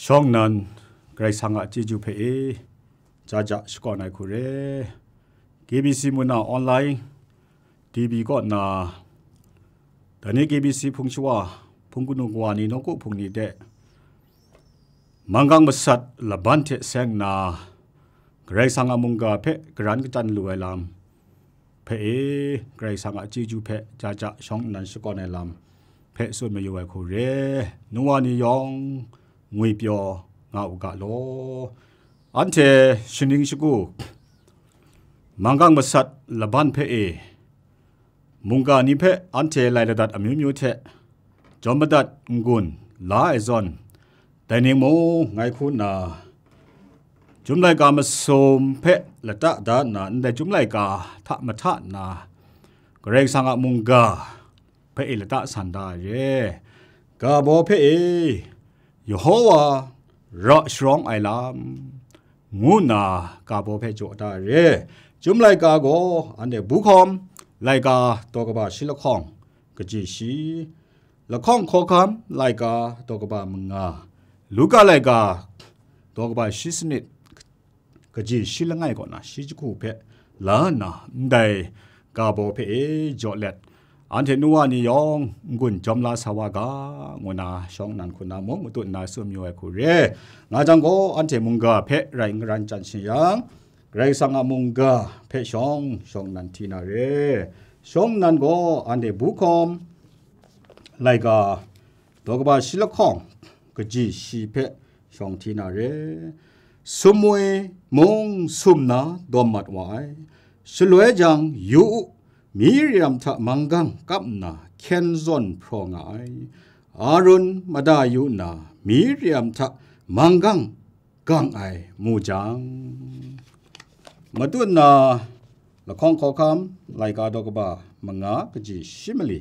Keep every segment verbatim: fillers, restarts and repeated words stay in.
Shawng nnan, Karai Kasang a chyeju hpe e, ja ja shakawn ai hku re. K B C mung na online, T V kaw na, dai ni K B C hpung shawa, hpung kanu kawa ni, nawku hpung ni de, manggang masat laban hte seng nna, Karai Kasang a mungga hpe karan kachyan lu ai lam hpe e, Karai Kasang a chyeju hpe ja ja shawng nnan shakawn ai lam hpe tsun mayu ai hku re. Nu wa ni yawng ngwipyaw nga u ga law. Anhte shaning shagu, manggang masat laban hpe e, mungga ni hpe anhte lai ladat amyu myu hte jawm madat n-gun la ai zawn, dai ning mung ngai hku nna, Chyum laika masum hpe lata da nna, ndai chyum laika hta mahta nna, Karai Kasang a mungga hpe e lata san da ai re. Ga baw hpe e, Yehowa ra sharawng ai lam, ngu nna ga baw hpe jaw da ai re. Chyum laika gaw anhte bu hkawm laika daw kaba shi lahkawng kaji shi, lahkawng hkawhkam laika daw kaba manga, Luka laika daw kaba shi sanit kaji shi langai kaw na shi jahku hpe la nna, ndai ga baw hpe e jaw let, anhte nu wa ni yawng n-gun jawm la sa wa ga, ngu na shawng nnan hku na mung matut nna tsun mayu ai hku re. Nga jang gaw, anhte mungga hpe rai n garan chyan shing yang, Karai Kasang a mungga hpe shawng, shawng nnan hti na re. Shawng nnan gaw anhte bu hkawm laika daw kaba shi lahkawng kaji shi hpe shawng hti na re. Sumwi mung sum na dawm mat wa ai. Shaloi jang, yu u, Miriam hta manggang kap nna hkyen zawn hpraw nga ai. Arun mada yu nna, Miriam hta manggang gang ai mu jang, matut nna lahkawng hkawhkam laika daw kaba manga kaji shi mali.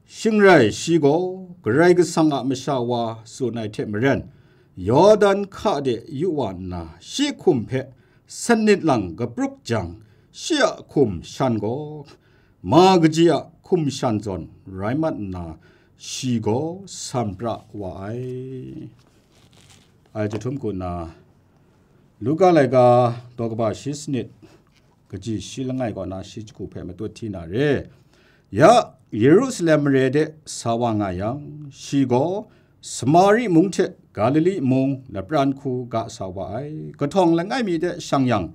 Shing rai, shi gaw Karai Kasang a masha wa tsun ai hte maren, Yawdan hka de yu wa nna, shi hkum hpe sanit lang kapruk jang, shi a hkum shan gaw ma kaji a hkum shan zawn rai mat nna, shi gaw san pra wa ai. Ai jahtum ku nna, Luka laika daw kaba shi sanit, kaji shi langai kaw na shi jahku hpe matut hti na re. Ya, Yerusalem mare de sa wa nga yang, shi gaw Samari mung hte Galili mung lapran hku ga sa wa ai. Kahtawng langai mi de shang yang,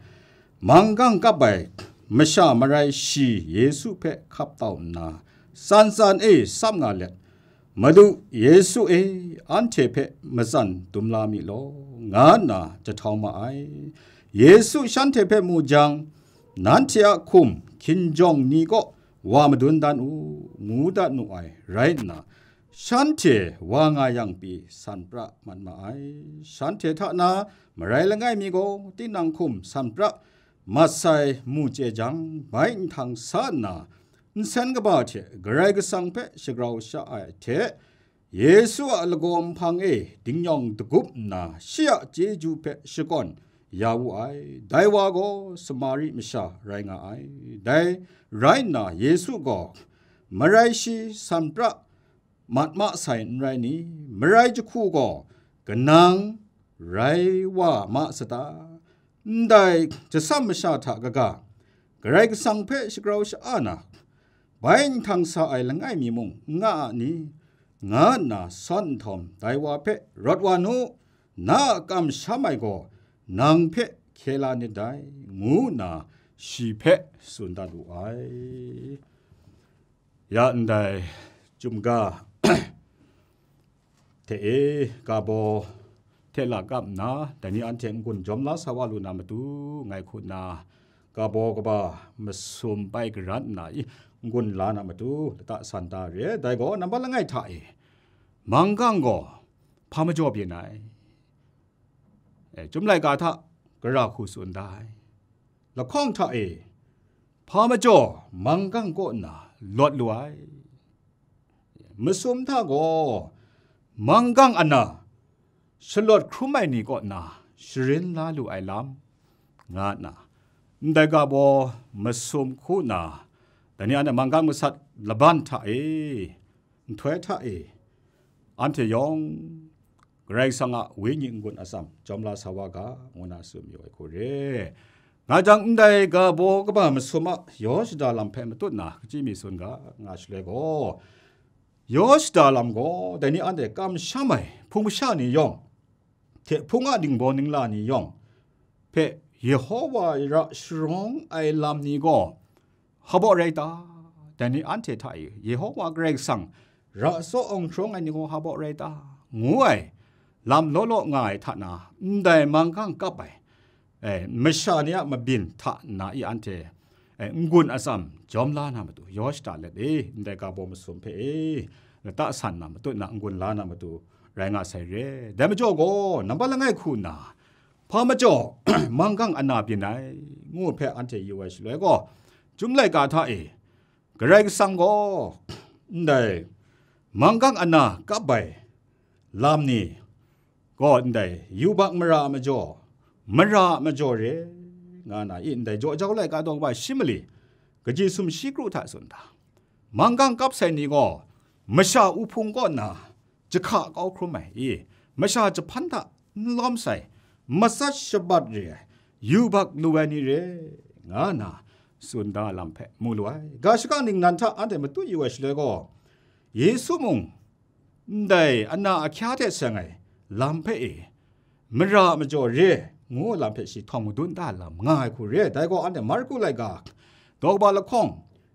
manggang kap ai masha marai shi Yesu hpe hkap tau nna, tsan tsan e tsap nga let, "Madu Yesu e, anhte hpe matsan dum la mi law," nga nna jahtau ma ai. Yesu shanhte hpe mu jang, "Nanhte a hkum hkinjawng ni kaw wa madun dan u," ngu dat nu ai rai nna, shanhte wa nga yang pyi san pra mat ma ai. Shanhte hta na marai langai mi gaw tinang hkum san pra mat sai mu chye jang, bai nhtang sa nna, nsen kaba hte Karai Kasang hpe shagrau sha ai hte, Yesu a lagaw nhpang e dingyawng dagup nna, shi a chyeju hpe shakawn ya wu ai. Dai wa gaw Samari masha rai nga ai. Dai rai nna, Yesu gaw, "Marai shi san pra mat ma sai n rai ni? Marai jahku gaw kanang rai wa ma sata? Ndai jasam masha hta kaga, Karai Kasang hpe shagrau sha-a na, bai nhtang sa ai langai mi mung n nga a ni?" nga nna sawn nhtawm, dai wa hpe, "Rawt wa nu, na a kamsham ai gaw nang hpe hkye la nit dai," ngu nna shi hpe tsun dat wu ai. Ya ndai Chyum ga hte e, ga baw hte la kap nna, dai ni anhte n-gun jawm la sa wa lu na matu, ngai hku nna, ga baw kaba masum bai garan nna, i, n-gun la na matu, lata san da re. Dai gaw nambat langai hta e, manggang gaw hpa majaw byin ai? E, Chyum laika hta gara hku tsun da ai. Lahkawng hta e, hpa majaw manggang kaw nna lawt lu ai? Masum hta gaw manggang ana shalawt hkrum ai ni kaw na sharin la lu ai lam, nga nna, ndai ga baw masum hku na, dai ni anhte manggang masat laban hta e, nhtoi hta e, anhte yawng Karai Kasang a Wenyi n-gun atsam jawm la sa wa ga, ngu na tsun mayu ai hku re. Nga jang, ndai ga baw kaba masum a yaw shada lam hpe matut na kaji mi tsun ga, nga shaloi gaw, yaw shada lam gaw, dai ni anhte kamsham ai hpung masha ni yawng, hte hpung a ningbaw ningla ni yawng hpe Yehowa ra sharawng ai lam ni gaw, hpa baw rai ta? Dai ni anhte hta e Yehowa Karai Kasang ra tsaw awng sharawng ai ni gaw hpa baw rai ta? Ngu ai lam law law nga ai hta na, ndai manggang kap ai, e, masha ni a mabyin hta nna i anhte, e, n-gun atsam jawm la na matu, yaw shada let e, ndai ga baw masum hpe e, lata san na matut na n-gun la na matu rai nga sai re. Dai majaw gaw, nambat langai hku nna, hpa majaw manggang ana byin ai, ngu hpe anhte yu ai shaloi gaw, Chyum laika hta e, Karai Kasang gaw ndai manggang ana kap ai lam ni gaw ndai yubak mara a majaw, mara a majaw re, nga na i ndai jaw jau laika daw kaba shi mali, kaji sumshi kru hta tsun da. Manggang kap sai ni gaw masha uhpung kaw na jahka kau hkrum ai i, masha jahpan hta n lawm sai, matsat shabat re ai, yubak lu ai ni re, nga na tsun da lam hpe mu lu ai. Ga shaka ningnan hta anhte matut yu ai shaloi gaw, Yesu mung ndai ana ahkya hte seng ai lam hpe e, mara a majaw re, ngu lam hpe shi htawng madun da lam nga ai hku re. Dai gaw anhte Marku laika daw kaba lahkawng,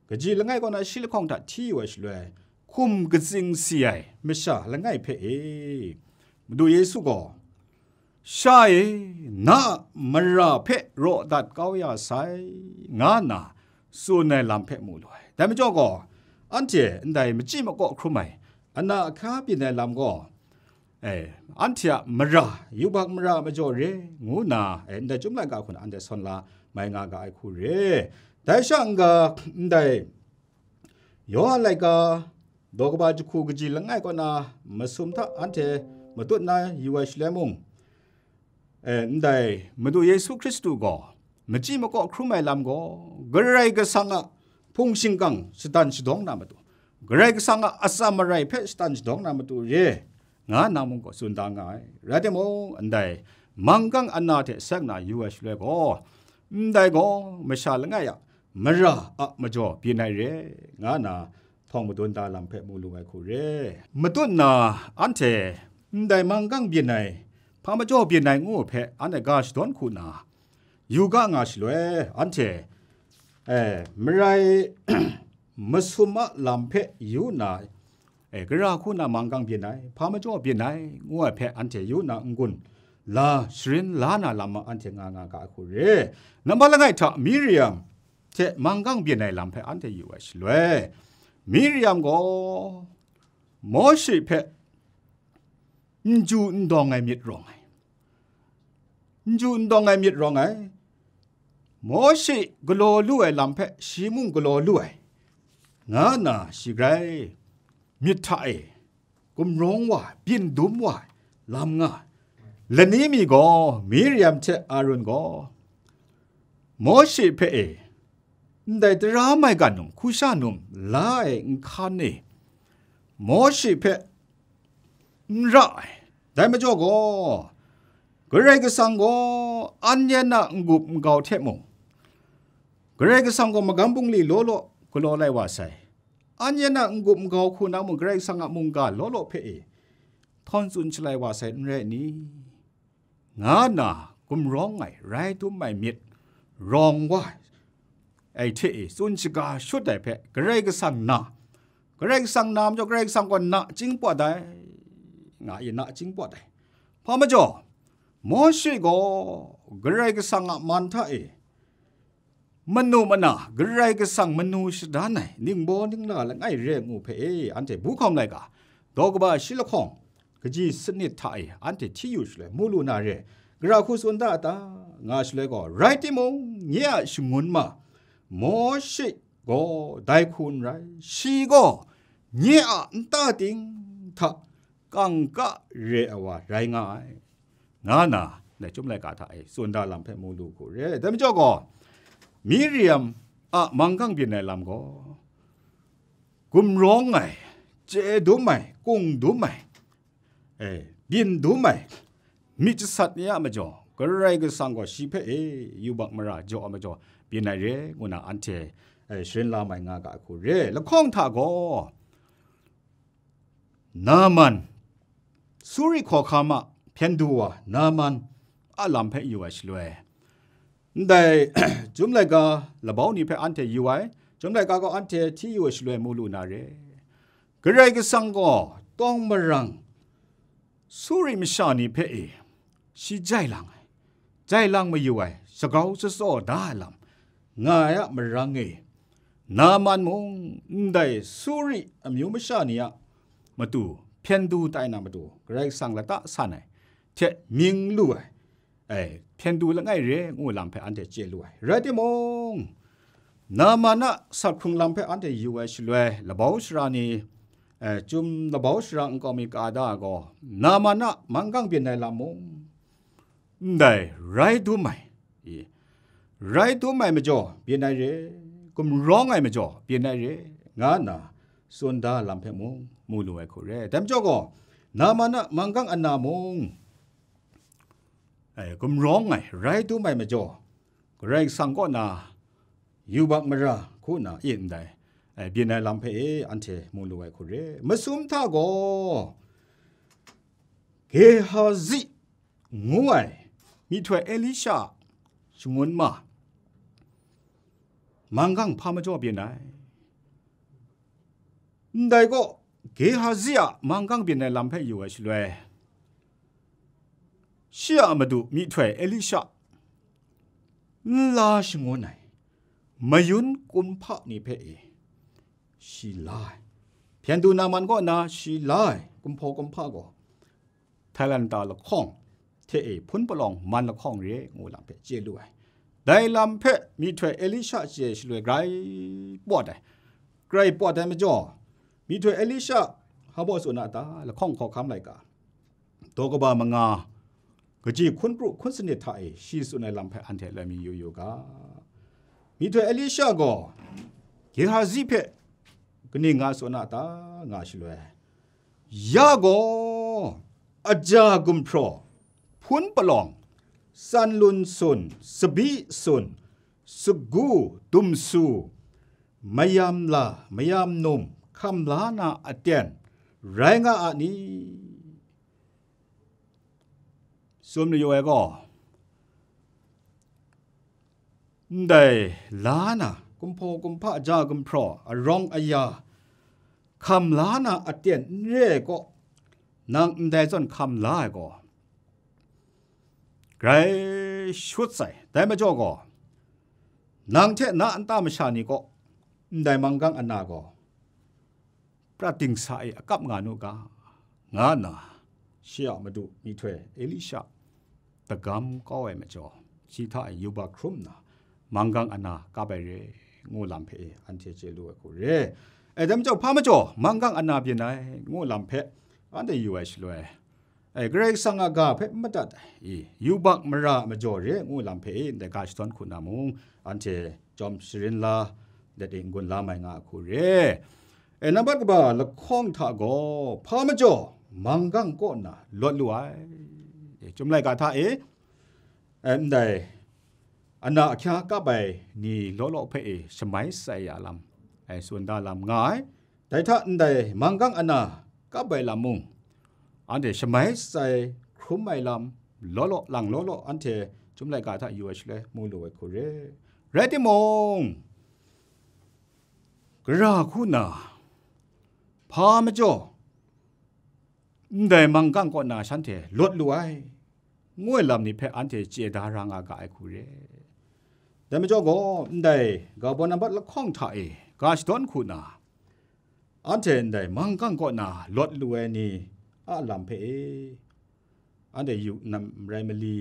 kaji langai kaw na shi lahkawng hta hti yu ai shaloi, hkum katsing si ai masha langai hpe e, Madu Yesu gaw, "Sha e, na a mara hpe raw dat kau ya sai," nga nna tsun ai lam hpe mu lu ai. Dai majaw gaw, anhte ndai machyi makaw hkrum ai, ana ahkya byin ai lam gaw, e, anhte a mara, yubak mara a majaw re, ngu nna, e, ndai Chyum laika hku na anhte sawn la mai nga ga ai hku re. Dai sha n-ga, ndai Yawhan laika daw kaba jahku kaji langai kaw na masum hta anhte matut na yu ai shaloi mung, e, ndai Madu Yesu Hkristu gaw machyi makaw hkrum ai lam gaw, Karai Kasang a hpung shingkang shatan shadawng na matu, Karai Kasang a atsam arai hpe shatan shadawng na matu re, nga na mung gaw tsun da nga ai. Rai timung, ndai manggang ana hte seng na yu ai shaloi gaw, ndai gaw masha langai a mara a majaw byin ai re, nga na htawng madun da lam hpe mu lu ai hku re. Matut na anhte ndai manggang byin ai, hpa majaw byin ai ngu hpe anhte ga shadawn hku na yu ga nga shaloi, anhte, e, marai masum a lam hpe yu nna, e, gara hku na manggang byin ai, hpa majaw byin ai, ngu ai hpe anhte yu nna n-gun la, sharin la na lam a anhte nga nga ga ai hku re. Nambat langai hta Miriam hte manggang byin ai lam hpe anhte yu ai shaloi, Miriam gaw Mawshe hpe n ju n dawng ai myit rawng ai. N ju n dawng ai myit rawng ai. Mawshe galaw lu ai lam hpe shi mung galaw lu ai, nga nna shi grai myit hta e gumrawng wa, byin dum wa ai lam nga ai. Lani mi gaw, Miriam hte Arun gaw Mawshe hpe e, ndai tara maigan num, hkusha num la ai nhkan e, Mawshe hpe n ra ai. Dai majaw gaw, Karai Kasang gaw an yan a n-gup n-gau hte mung, Karai Kasang gaw magam bungli law law galaw lai wa sai. An yan a n-gup n-gau hku na mung, Karai Kasang a mungga law law hpe e htawn tsun shalai wa sai, n rai ni? Nga nna gumrawng ai, rai dum ai myit rawng wa ai hte e tsun shaga shut ai hpe, Karai Kasang na, Karai Kasang na majaw, Karai Kasang gaw nachying pawt ai, nga i nachying pawt ai. Hpa majaw, Mawshe gaw Karai Kasang a man hta e manu mana Karai Kasang manu shadan ai ningbaw ningla langai re ngu hpe e, anhte bu hkawm laika daw kaba shi lahkawng kaji sanit hta e anhte hti yu shaloi mu lu na re, gara hku tsun da a ta, nga shaloi gaw, rai timung, nye a shangun ma Mawshe gaw dai hku n rai, shi gaw nye a nta ting hta kangka re ai wa rai nga ai, nga na, dai Chyum laika hta e tsun da lam hpe mu lu hku re. Dai majaw gaw, Miriam a manggang byin ai lam gaw, gumrawng ai, chye dum ai, kung dum ai, e, byin dum ai myit jasat ni a majaw, Karai Kasang gaw shi hpe e yubak mara jaw ai majaw byin ai re, ngu na anhte, e, sharin la mai nga ga ai hku re. Lahkawng hta gaw, Naman, Suri hkawhkam a hpyen du wa Naman a lam hpe yu ai shaloi, ndai, Chyum laika labau ni hpe anhte yu ai, Chyum laika gaw anhte hti yu ai shaloi mu lu na re. Karai Kasang gaw tawng marang Suri masha ni hpe e, shi jai lang ai, jai lang mayu ai, shagrau shatsaw da ai lam nga ai a marang e, Naman mung ndai Suri amyu masha ni a matu hpyen du tai na matu Karai Kasang lata san ai hte mying lu ai, ai, hpyen du langai re ngu lam hpe anhte chye lu ai. Rai timung, Naman a sat hkrung lam hpe anhte yu ai shaloi, labau sara ni, e, Chyum labau sara nkau mi ka da ai gaw, Naman a manggang byin ai lam mung, ndai rai dum ai, i, rai dum ai majaw byin ai re, gumrawng ai majaw byin ai re, nga nna tsun da lam hpe mung mu lu ai hku re. Dai majaw gaw, Naman a manggang ana mung, e, gumrawng ai, rai dum ai majaw, Karai Kasang kaw na yubak mara hku na e ndai, e, byin ai lam hpe e anhte mu lu ai hku re. Masum hta gaw, Gehazi ngu ai myihtoi Elisha shangun ma manggang hpa majaw byin ai. Ndai gaw, Gehazi a manggang byin ai lam hpe yu ai shaloi, shi a madu myihtoi Elisha nla shangun ai mayun kumhpa ni hpe e shi la ai. Hpyen du Naman kaw na shi la ai kumhpaw kumhpa gaw, Thailand ta lahkawng hte e hpun palawng man lahkawng re ngu lam hpe chye lu ai. Dai lam hpe myihtoi Elisha chye shaloi grai pawt ai, grai pawt ai majaw, myihtoi Elisha hpa baw tsun a ta, lahkawng hkawhkam laika, daw kaba manga, kaji hkun pru hkun sanit hta e shi tsun ai lam hpe anhte loi mi yu yu ga. Myihtoi Elisha gaw Gehazi hpe kaning nga tsun a ta nga shaloi, ya gaw aja gumhpraw, hpun palawng, tsanlun sun, tsabyi sun, sagu, dumsu, mayam la, mayam num, hkam la na aten rai nga a ni? Tsun mayu ai gaw, ndai la na, kumhpaw kumhpa ja gumhpraw, arawng aya, hkam la na aten n re ai kaw, nang ndai zawn hkam la ai gaw, grai shut sai. Dai majaw gaw, nang hte na nta masha ni kaw, ndai manggang ana gaw, prat dingsa e akap nga nu ga, nga nna, shi a madu myihtoi Elisha dagam kau ai majaw, shi hta e yubak hkrum nna, manggang ana kap ai re, ngu lam hpe e anhte chye lu ai hku re. E, dai majaw, hpa majaw manggang ana byin ai, ngu lam hpe anhte yu ai shaloi, e, Karai Kasang a ga hpe n madat ai, i, yubak mara a majaw re, ngu lam hpe e ndai ga shadawn hku na mung, anhte jawm sharin la, let e n-gun la mai nga ai hku re. E, nambat kaba lahkawng hta gaw, hpa majaw manggang kaw nna lawt lu ai. E, Chyum laika hta e, e, ndai ana ahkya kap ai ni law law hpe e shamai sai ya lam, e, tsun da lam nga ai. Dai hta ndai manggang ana kap ai lam mung, anhte shamai sai hkrum ai lam law law, lang law law, anhte Chyum laika hta yu ai shaloi mu lu ai hku re. Rai timung, gara hku na, hpa majaw, ndai manggang kaw na shanhte lawt lu ai, ngu ai lam ni hpe anhte chye da ra nga ga ai hku re. Dai majaw gaw, ndai ga baw nambat lahkawng hta e ga shadawn hku na, anhte ndai manggang kaw na lawt lu ai ni a lam hpe e, anhte yu nam rai mali,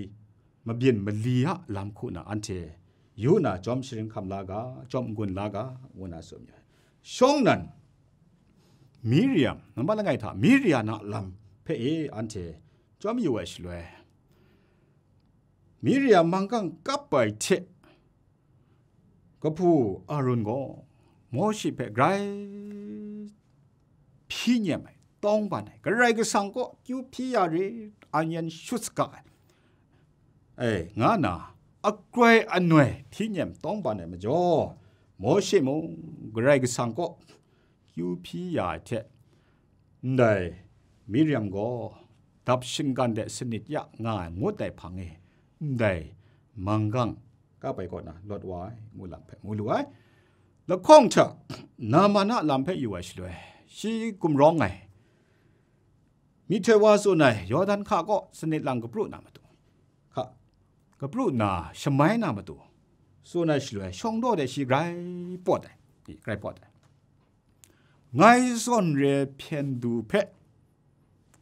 mabyin mali a lam hku na anhte yu na jawm sharin hkam la ga, jawm n-gun la ga, ngu na tsun yu ai. Shawng nnan, Miriam, nambat langai hta Miriam a lam hpe e anhte jawm yu ai shaloi, Miriam manggang kap ai hte kahpu Arun gaw Mawshe hpe grai hpyi nyem ai, tawng ban ai, Karai Kasang kaw kyu hpyi ya rit, an yan shut saga ai, e, nga na akroi anoi hpyi nyem tawng ban ai majaw, Mawshe mung Karai Kasang kaw kyu hpyi ya ai hte, ndai Miriam gaw dap shinggan de sanit ya nga ai ngut ai hpang e, ndai manggang kap ai kaw na lawt wa ai, ngu lam hpe mu lu ai. Lahkawng hta Naman a lam hpe yu ai shaloi, shi gumrawng ai, myihtoi wa tsun ai Yawdan hka kaw sanit lang kapru na matu, hka, kapru nna shamai na matu tsun ai shaloi, shawng daw de shi grai pawt ai, grai pawt ai. Ngai zawn re hpyen du hpe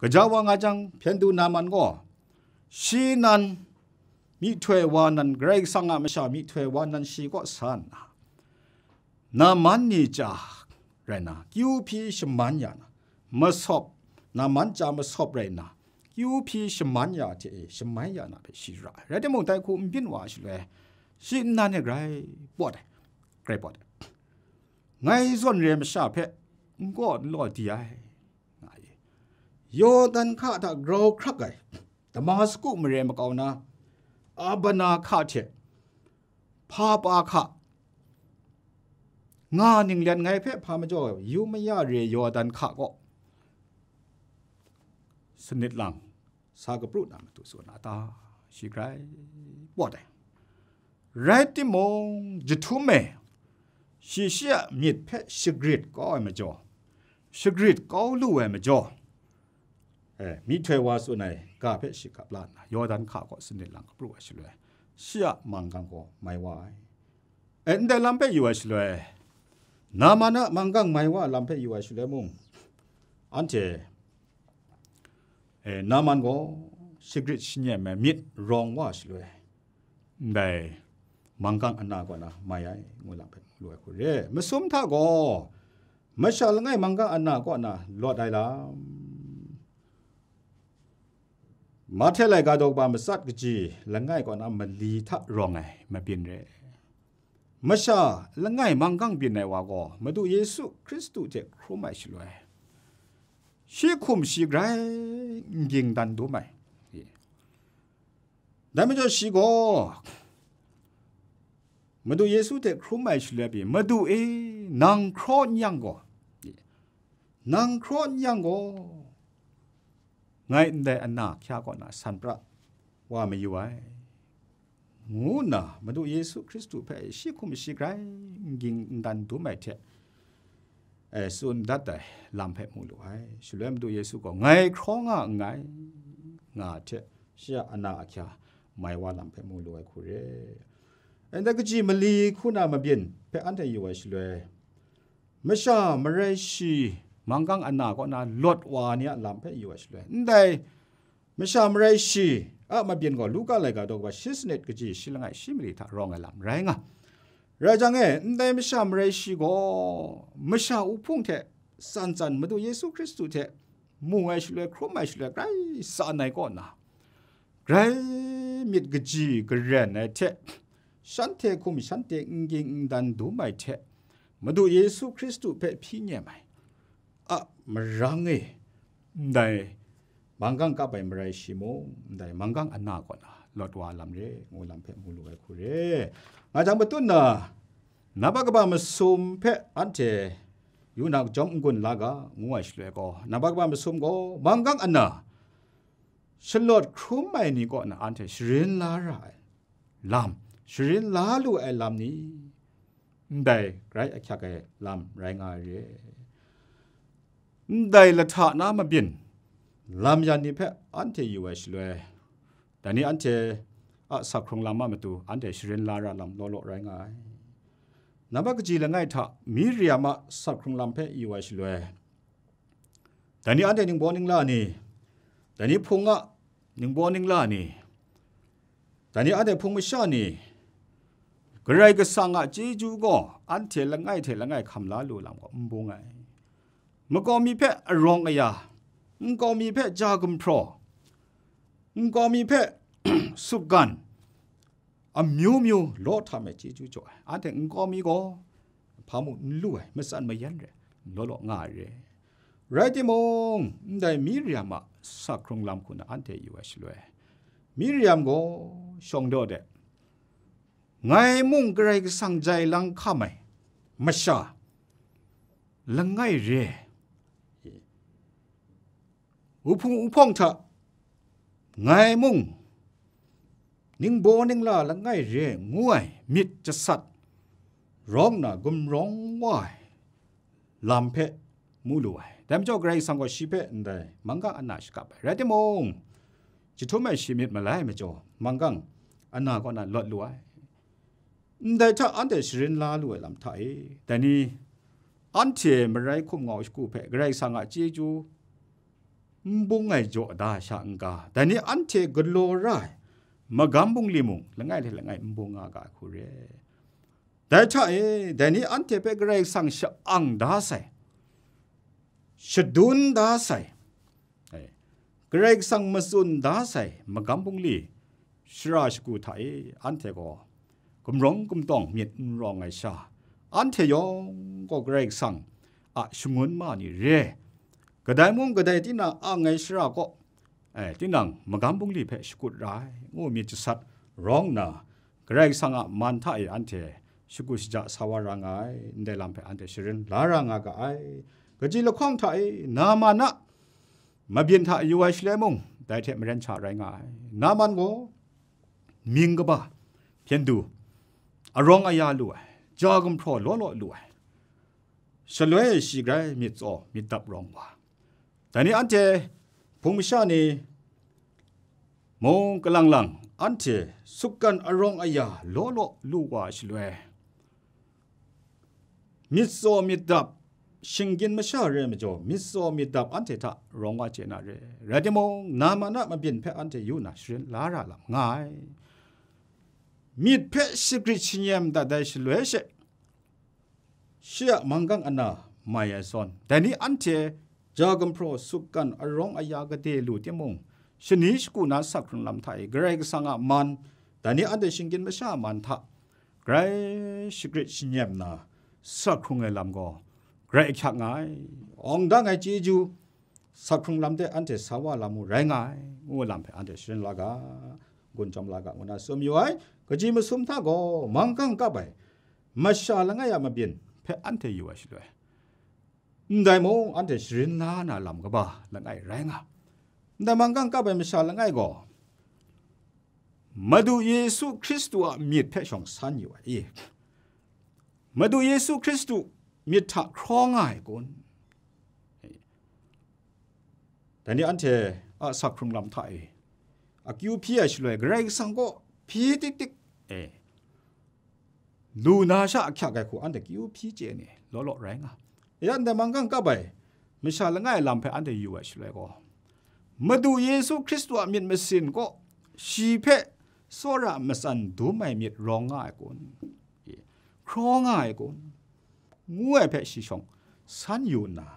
gaja wa nga jang, hpyen du Naman gaw, shi nan myihtoi wa nan, Karai Kasang a masha myihtoi wa nan shi kaw sa nna, Naman ni ja rai na, kyu hpyi shaman ya na, masawp, Naman ja masawp rai na, kyu hpyi shaman ya hte e shamai ya na hpe shi ra ai. Rai timung, dai hku n byin wa ai shaloi, shi nnan e grai pawt ai, grai pawt ai. Ngai zawn re masha hpe n kaw n law di ai, nga ai. Yawdan hka hta grau hkrak ai, Damasku mare makau na Abana hka hte hpa pa hka nga ninglen ngai hpe hpa majaw yu maya re Yawdan hka kaw sanit lang sa kapru na matu tsun a ta? Shi grai pawt ai. Rai timung, jahtum e shi shi a myit hpe shagrit kau ai majaw, shagrit kau lu ai majaw, e, myihtoi wa tsun ai ga hpe shi gap la nna, Yawdan hka kaw sanit lang kapru ai shaloi, shi a manggang gaw mai wa ai. E, ndai lam hpe yu ai shaloi, Naman a manggang mai wa lam hpe yu ai shaloi mung, anhte, e, Naman gaw shagrit shanyem ai myit rawng wa shaloi, ndai manggang ana kaw na mai ai, ngu lam hpe mu lu ai hku re. Masum hta gaw, masha langai manggang ana kaw na lawt ai lam, Mahte laika daw kaba matsat kaji langai kaw na mali hta rawng ai mabyin re. Masha langai manggang byin ai wa gaw Madu Yesu Hkristu hte hkrum ai shaloi, shi hkum shi grai n ging dan dum ai. Dai majaw shi gaw Madu Yesu hte hkrum ai shaloi pyi, "Madu e, nang hkraw n yang gaw, nang hkraw n yang gaw, ngai ndai ana hkya kaw na san pra wa mayu ai," ngu nna Madu Yesu Hkristu hpe shi hkum shi grai n ging n dan dum ai hte, e, tsun dat ai lam hpe mu lu ai. Shaloi Madu Yesu gaw, "Ngai hkraw nga nngai," nga hte, shi a ana ahkya mai wa lam hpe mu lu ai hku re. Ndai kaji mali hku na mabyin hpe anhte yu ai shaloi, masha marai shi manggang ana kaw na lawt wa ni a lam hpe yu ai shaloi, ndai masha marai shi a mabyin gaw Luka laika daw kaba shi sanit kaji shi langai shi mali hta rawng ai lam rai nga. Rai jang e, ndai masha marai shi gaw masha uhpung hte tsan tsan Madu Yesu Hkristu hte mu ai shaloi, hkrum ai shaloi, grai tsan ai kaw na, grai myit kaji garen ai hte, shanhte hkum shanhte n ging n dan dum ai hte, Madu Yesu Hkristu hpe hpyi nyem ai a marang e, ndai manggang kap ai marai shi mung, ndai manggang ana kaw na lawt wa lam re, ngu lam hpe mu lu ai hku re. Nga jang, matut na, nambat kaba masum hpe anhte yu na jawm n-gun la ga, ngu ai shaloi gaw, nambat kaba masum gaw manggang ana shalawt hkrum ai ni kaw na anhte sharin la ra ai lam, sharin la lu ai lam ni, ndai grai ahkyak ai lam rai nga ai re. Ndai lahta na mabyin lam yan ni hpe anhte yu ai shaloi, dai ni anhte a sak hkrung lam a matu anhte sharin la ra lam law law rai nga ai. Nambat kaji langai hta Miriam a sak hkrung lam hpe yu ai shaloi, dai ni anhte ningbaw ningla ni, dai ni hpung a ningbaw ningla ni, dai ni anhte hpung masha ni, Karai Kasang a chyeju gaw anhte langai hte langai hkam la lu lam gaw n bung ai. Makawmi hpe arawng aya, nkawmi hpe ja gumhpraw, nkawmi hpe sukgan, amyu myu law htam ai chyeju jaw ai. Anhte nkawmi gaw hpa mu n lu ai, matsan mayan re, law law nga ai re. Rai timung, ndai Miriam a sakhkrung lam hku na anhte yu ai shaloi, Miriam gaw shawng daw de, ngai mung Karai Kasang jai lang hkam ai masha langai re, wuhpung wuhpawng hta ngai mung ningbaw ningla langai re ngu ai myit jasat rawng na gumrawng wa ai lam hpe mu lu ai. Dai majaw Karai Kasang gaw shi hpe ndai manggang ana shakap ai. Rai timung, jahtum ai shi myit malai majaw manggang ana kaw na lawt lu ai. Ndai hta anhte sharin la lu ai lam hta e, dai ni anhte marai hkum ngau shagu hpe Karai Kasang a chyeju n bung ai jaw da sha n ga, dai ni anhte galaw ra ai magam bungli mung langai hte langai n bung nga ga ai hku re. Dai hta e, dai ni anhte hpe Karai Kasang sha-ang da sai, shadun da sai, Karai Kasang matsun da sai magam bungli shara shagu hta e, anhte gaw gumrawng gumtawng myit n rawng ai sha, anhte yawng gaw Karai Kasang a shangun ma ni re, kadai mung kadai tinang ang ai shara kaw, tinang magam bungli hpe shakut ra ai, ngu myit jasat rawng nna, Karai Kasang a man hta e anhte shakut shaja sa wa ra nga ai, ndai lam hpe anhte sharin la ra nga ga ai. Kaji lahkawng hta e Naman a mabyin hta yu ai shaloi mung, dai hte maren sha rai nga ai. Naman gaw mying kaba, hpyen du, arawng aya lu ai, ja gumhpraw law law lu ai, shaloi shi grai myit tsaw myit dap rawng wa. Dai ni anhte hpung masha ni mung kalang lang anhte sukgan arawng aya law law lu wa shaloi, myit tsaw myit dap, shinggyim masha re majaw, myit tsaw myit dap anhte hta rawng wa chye na re. Rai timung, Naman a mabyin hpe anhte yu na sharin la ra lam nga ai. Myit hpe shagrit shanyem dat ai shaloi she, shi a manggang ana mai ai zawn, dai ni anhte ja gumhpraw sukgan arawng aya gade lu timung, shani shagu na sakhkrung lam hta e Karai Kasang a man, dai ni anhte shinggyim masha a man hta grai shagrit shanyem na sakhkrung ai lam gaw grai ahkyak nga ai. Awng dang ai chyeju sakhkrung lam de anhte sa wa lam u rai nga ai, ngu lam hpe anhte sharin la ga, gun chyawm la ga, ngu na tsun yu ai. Kaji masum hta gaw manggang kap ai masha langai a mabyin hpe anhte yu ai shaloi, ndai mung anhte sharin la na lam kaba langai rai nga. Ndai manggang kap ai masha langai gaw, Madu Yesu Hkristu a myit hpe shawng san yu ai i? Madu Yesu Hkristu myit hta hkraw nga ai kun? Dai ni anhte a sakhkrung lam hta e akyu hpyi ai shaloi, Karai Kasang kaw hpyi tik tik e, lu na sha ahkyak ai hku anhte kyu hpyi chye ni law law rai nga. Ya ndai manggang kap ai masha langai lam hpe anhte yu ai shaloi gaw, Madu Yesu Hkristu a myit masin kaw shi hpe tsawra matsan dum ai myit rawng nga ai kun? Hkraw nga ai kun? Ngu ai hpe shi shawng san yu nna,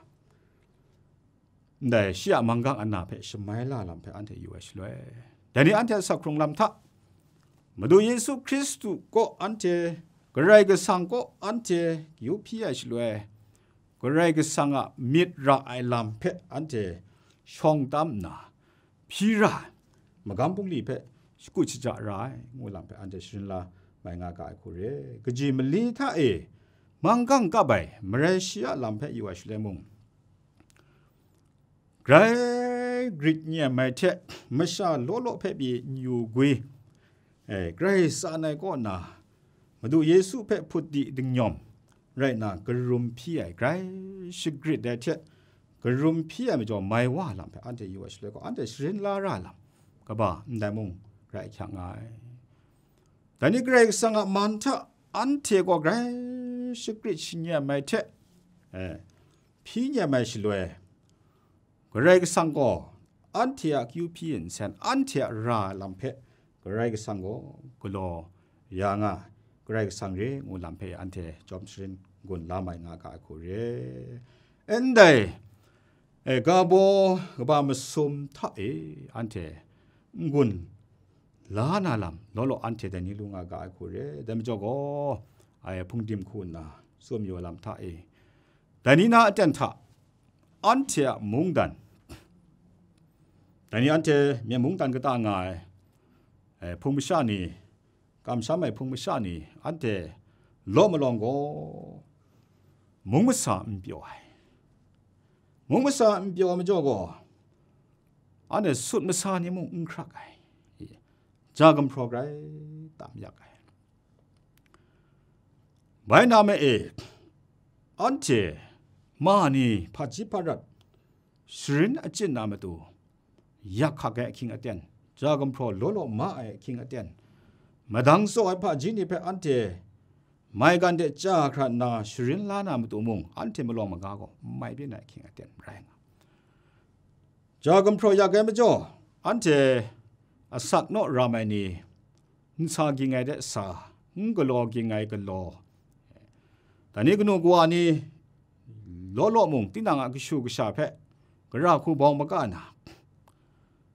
ndai shi a manggang ana hpe shamai la lam hpe anhte yu ai shaloi, dai ni anhte a sakhkrung lam hta, Madu Yesu Hkristu kaw anhte, Karai Kasang kaw anhte kyu hpyi ai shaloi, Karai Kasang a myit ra ai lam hpe anhte shawng tam nna, hpyi ra ai magam bungli hpe shakut shaja ra ai, ngu lam hpe anhte sharin la mai nga ga ai hku re. Kaji mali hta e manggang kap ai marai shi a lam hpe yu ai shaloi mung, grai grit nyem ai hte masha law law hpe pyi n yu gwi, e, grai tsan ai kaw na, Madu Yesu hpe hput di dingnyawm rai nna, karum hpyi ai, grai shagrit ai hte karum hpyi ai majaw, mai wa lam hpe anhte yu ai shaloi gaw, anhte sharin la ra lam kaba ndai mung grai ahkyak nga ai. Dai ni Karai Kasang a man hta anhte gaw grai shagrit shanyem ai hte, e, hpyi nyem ai shaloi, Karai Kasang gaw anhte a akyu hpyi nsen, anhte a ra ai lam hpe Karai Kasang gaw galaw ya nga, Karai Kasang re ngu lam hpe anhte jawm sharin n-gun la mai nga ga ai hku re. Ndai, e, ga baw kaba masum hta e anhte n-gun la na lam law law anhte dai ni lu nga ga ai hku re. Dai majaw gaw, ai hpungdim hku nna tsun yu ai lam hta e, dai ni na aten hta anhte a mungdan, dai ni anhte myen mungdan kata nga ai, eh, hpung masha ni, kamsham ai hpung masha ni, anhte law malawng gaw, mung masa n pyaw ai. Mung masa n pyaw ai majaw gaw, anhte sut masa ni mung n hkrak ai. Ja gumhpraw grai tam yak ai. Bai na ma e, anhte ma ni hpaji hparat sharin achyin na matu, yak hkak ai ahkying aten, ja gumhpraw law law ma ai ahkying aten, madang tsaw ai hpaji ni hpe anhte maigan de chya hkra nna sharin la na matu mung, anhte malawng maga gaw n mai byin ai ahkying aten rai nga. Ja gumhpraw yak ai majaw, anhte asak naw ram ai ni, nsa ging ai de sa, n galaw ging ai galaw, dai ni kanu kawa ni law law mung, tinang a kashu kasha hpe gara hku bawng maga na,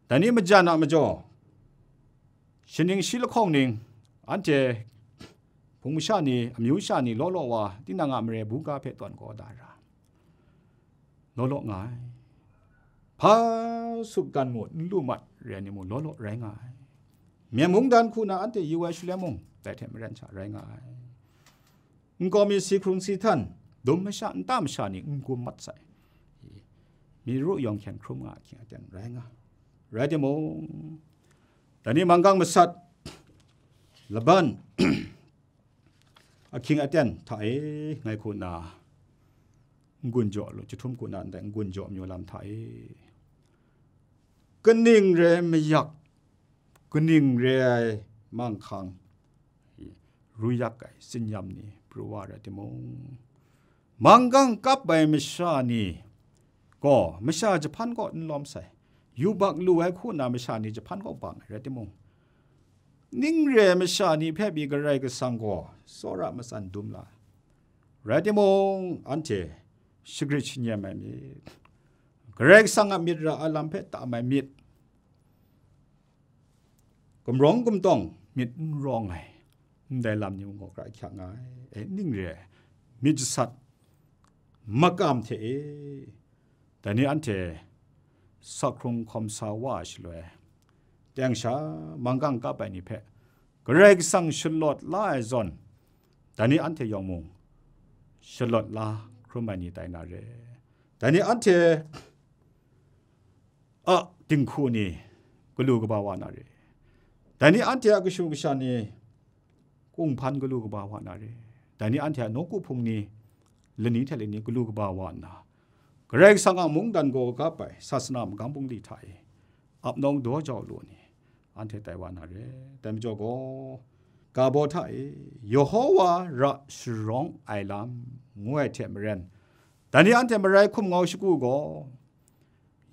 dai ni majan a majaw, shaning shi lahkawng ning, anhte hpung masha ni, amyu sha ni law law wa, tinang a mare buga hpe tawn kau da ra, law law nga ai. Hpa sutgan mung n lu mat re ai ni mung law law rai nga ai. Myen mungdan hku na anhte yu ai shaloi mung, dai hte maren sha rai nga ai. Nkau mi si hkrung si htan, dum masha, nta masha ni n gum mat sai. Myi ru yawng hkyen hkrum nga ahkying aten rai nga. Rai timung, dai ni manggang masat, laban, ahkying aten hta e, ngai hku nna n-gun jaw lu, jahtum hku nna ndai n-gun jaw amyu lam hta e, kaning re ai mayak, kaning re ai manghkang, ru yak ai tsinyam ni pru wa rai timung, manggang kap ai masha ni gaw masha jahpan kaw n lawm sai, yubak lu ai hku nna masha ni jahpan kaw bang ai rai timung, ning re ai masha ni hpe pyi Karai Kasang gaw tsawra matsan dum la ai. Rai timung, anhte shagrit shanyem ai myit, Karai Kasang a myit ra ai lam hpe tam ai myit, gumrawng gumtawng myit n rawng ai, ndai lam ni mung gaw grai hkyak nga ai. E, ning re ai, myit jasat makam hte e, dai ni anhte sakhkrung hkawm sa wa ai shaloi, teng sha manggang kap ai ni hpe Karai Kasang shalawt la ai zawn, dai ni anhte yawng mung shalawt la hkrum ai ni tai na re. Dai ni anhte a dinghku ni galu kaba wa na re. Dai ni anhte a kashu kasha ni kunghpan galu kaba wa na re. Dai ni anhte a nawku hpung ni lani hte lani galu kaba wa nna, Karai Kasang a mungdan gaw kap ai sasana magang bungli hta e ap nawng daw jau lu ni, anhte tai wa na re. Dai majaw gaw, ga baw hta e, Yehowa ra sharawng ai lam, ngu ai hte maren, dai ni anhte marai hkum ngau shagu gaw,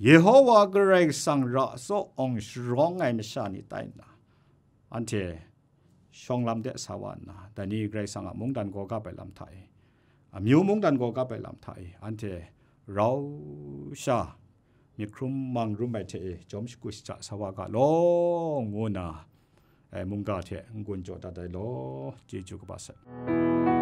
Yehowa Karai Kasang ra tsaw awng sharawng ai masha ni tai nna, anhte shawng lam de sa wa nna, dai ni Karai Kasang a mungdan gaw kap ai lam hta e, amyu mungdan gaw kap ai lam hta e, anhte rau sha myit hkrum mang rum ai hte e, jawm shagu shaja sa wa ga law, ngu nna, e, mungga hte n-gun jaw dat ai law, chyeju kaba sai.